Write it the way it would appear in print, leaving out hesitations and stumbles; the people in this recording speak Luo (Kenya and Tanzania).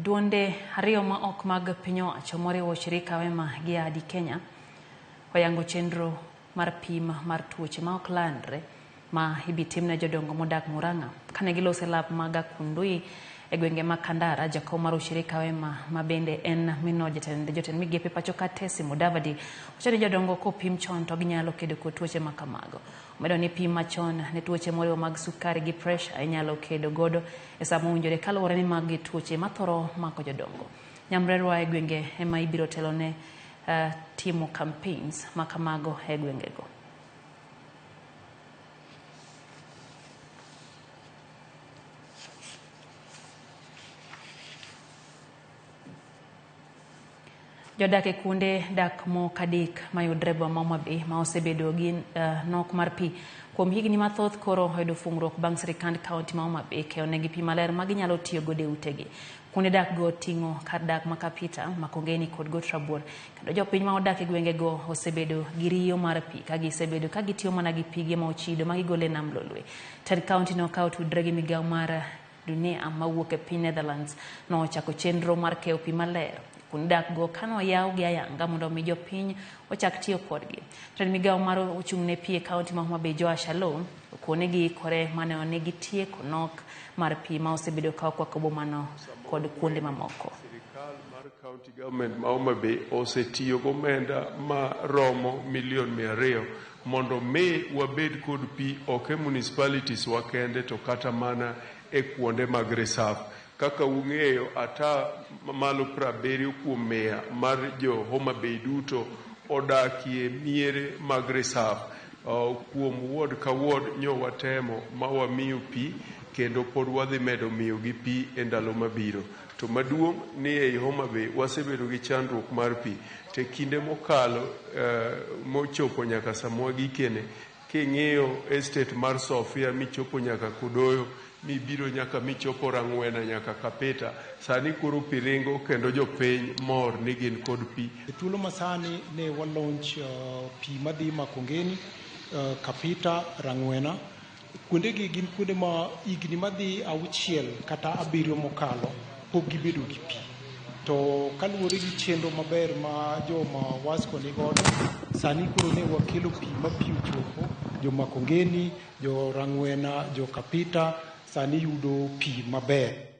Duonde ariyo ma ok mag piny owacho moriwo Shirika Wema gi Ahadi Kenya oyango chenro mar pim mar tuoche ma ok landre ma ibitim ne jodongo modak Murang'a. Kane giloso e lab mag Akundui e gwenge ma Kandara, jakom mar Ushirika Wema ma bende en mino jatend jotend migepe pacho ka Tesi Mudavadi wacho ni jodongo kopim chon to ginyalo kedo kod tuoche ma kamago. Omedo ni pim machon ne tuoche moriwo mag sukari gi presha inyalo kedo godo e sa mowinjore kaluwore ni magi tuoche mathoro mako jodongo. Nyamrerwa e gwenge ema ibiro telone timo campaigns ma kamago e gwengego. Jodak e kuonde dak moko adek mayudre e boma ma Homa Bay ma osebedo gi nok mar pi kuom higni mathoth koro oyudo fungruok bang' sirikand kaunti ma Homa Bay keyo negi pi maler ma ginyalo tiyo godo e utegi. Kuonde dak go ting'o kar dak ma Kapita, Makongeni kod Got Rabuor. Kendo jopiny ma odak e gwengego osebedo gi riyo mar pi ka gisebedo ka gitiyo mana gi pige ma ochido ma gigolo e nam Lolwe. Tend kaunti no ka otudre gi migawo mar Dunia mawuok e piny Netherlands nochako chenro mar keyo pi maler kuonde dak go kane oyaw gi ayanga mondo omi jopiny ochak tiyo kodgi. Jatend migawo mar ochung' ne pi e kaunti ma Homa Bay Joash Aloo okone giikore mar neno ni gitieko nok mar pi ma osebedo ka okwako bomano kod kuonde mamoko. Sirikal mar county government ma Homa Bay osetiyo gomenda ma romo milion 200 mondo mi wabed kod pi ok e municipalities wa kende to kata mana e kuonde mag reserve. Kaka ung'eyo ata malo 70 kuom mia mar jo Homa Bay duto odakie miere mag reserve. Kuom ward ka ward nyo watemo ma wamiyo pi kendo pod wadhi medo miyogi pi e ndalo mabiro. To maduong' ni ei Homa Bay wasebedo gi chandruok mar pi to e kinde mokalo mochopo nyaka sama wagikene king'iyo estate mar Sofia michopo nyaka Kodoyo mibiro nyaka michopo Rang'wena nyaka Kapita sani koro pi ringo kendo jopiny mor ni gin kod pi. E thuolo masani ne wa launch pi madhi Makongeni, Kapita, Rang'wena. Kuondegi gin kuonde ma higni madhi 6 kata 7 mokalo pok gibedo gi pi. To kaluwore gi chenro maber ma joma Wasco ni godo, sani koro ne wakelo pi ma pi ochopo, jo Makongeni, jo Rang'wena, jo Kapita sani yudo pi maber.